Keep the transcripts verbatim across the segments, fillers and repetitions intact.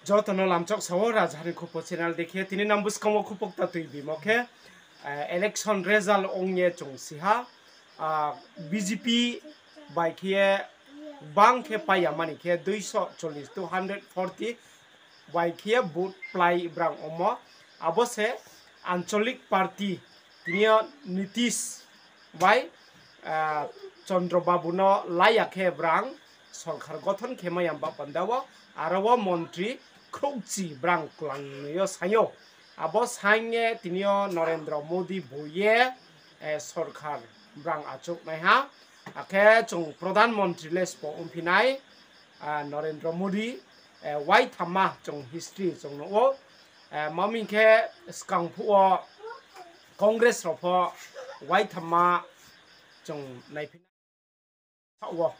Joto no lamchok sa wo Rajahani Khupo channel dei khe tini nang buskang wo khupokta tui bimo khe, election result ong ye chung si ha, BJP bai khe ye bang khe pai ya mani khe দুইশো চল্লিশ, two hundred forty bai khe ye vote plái brang ongmo. Abo se আঞ্চলিক party, tini yo Nitish bai Chandra Babu no la ya khe brang sorkar gothon khe mai ya ba panda wo, aro wo montri khrouhchi brang klangnoi yo saing ou. Abo saing ye tini yo Narendra Modi bo ye sorkar brang achouhnaiha. Akhe chung pradhan montri le sbo ongphi nai, Narendra Modi, waithamma chung history chung nuh ou. Ma mi khe skang phuh wo Congress rao pho waithamma chung naiphi nai saoh wo.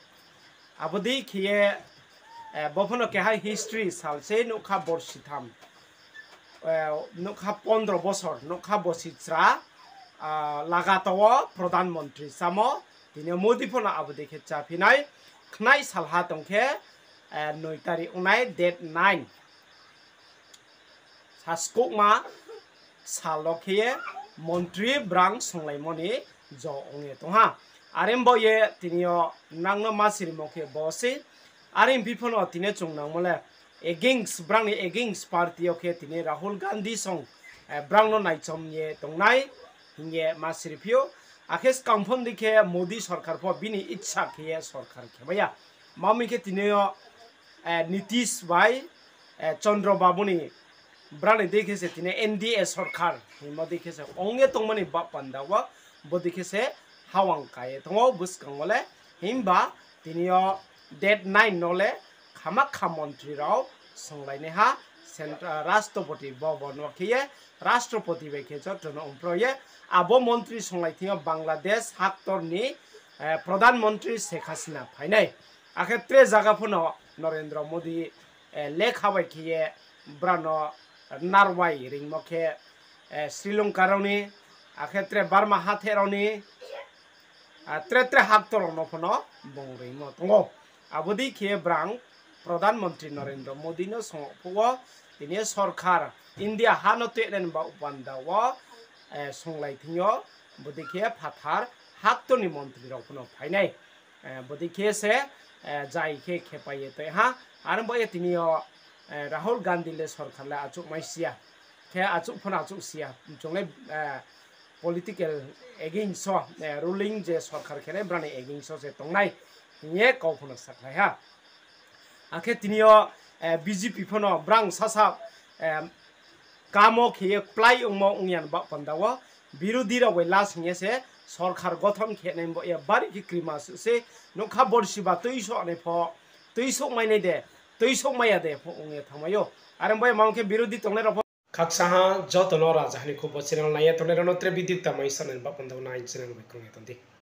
Abo dei khe ye, bo pho no keha history sal se nougkha borsi tham, nougkha pondro bosor, nougkha borsi chra, lagatar wo pradhan montri chámo, tini yo Modi pho no abo dei khe cháphi nai. Khnai salha tong khe, noi tarik ongnai date nine. Saskouhma sal wo khe ye montri brang songlaimo ni jo ong ye tong ha. Are bo ye tini yo nang no ma sirimo khe bo se. Are phi pho no tini chung nangmo le against, brang ni against party yo khe tini Rahul Gandhi song brang no naichom ye tongnai hing ye ma siriphi ou. Akhe skang pho dei khe Modi sorkar pho bini ichha khe ye sorkar khe mai ya. Ma mi khe tini yo Nitish bai Chandra Babu ni brang ni dei khe se tini NDA sorkar hingmo dei khe se ong ye tongmo ni ba panda wo, bo dei khe se hawang ka ye tong ou buskang wo le. Himba tini yo date nine no le khama kha montri rao songlainaiha, Rashtrapati Bhavan wo khe ye Rashtrapati bai khe joto no ongpro ye abo montri songlai thing yo Bangladesh haktor ni pradhan montri Sheikh Hasina phai nai. Akhe tre zaga pho no Narendra Modi lekha bai khe ye brao no narwai ringmo khe Sri Lanka rao ni, akhe tre Burma hathe rao ni, tre tre haktor rao no pho no bung ringmo tong ou. Abo dei khe brang pradhan montri Narendra Modi no song phuh wo, tini sorkar India ha no tuinai ni ba panda wo songlai thing yo, bo dei khe phathar haktor ni montri rao pho no phai nai. Bo dei khe se jai khe khepai ye toi ha. Are bo ye tini yo Rahul Gandhi le sorkar le achouhmai si ya, khe achouh pho no achouh si ya, chung le political against wo, ruling je sorkar khe nai brao ni against wo se tongnai hing ye kau pho no sakhlai ha. Akhe tini yo BJP pho no brang sasa kamo khe ye plái ongmo ong ya ni ba panda wo, birodhi rao bai la sing ye se sorkar gothon khe nai bo ye bari khe krima suh se, nougkha borsi ba tuisouhnai pho, tuisouhmai nai de, tuisouhmai ya de pho ong ye thanngmai ou. Are bo ye ma ong khe birodhi tongnai rao pho khaksa ha, joto no Rajahani Khupo channel nai ye tongnai rao no tre video kta mai sanai ni ba panda wo nai channel bai krung ye tong di.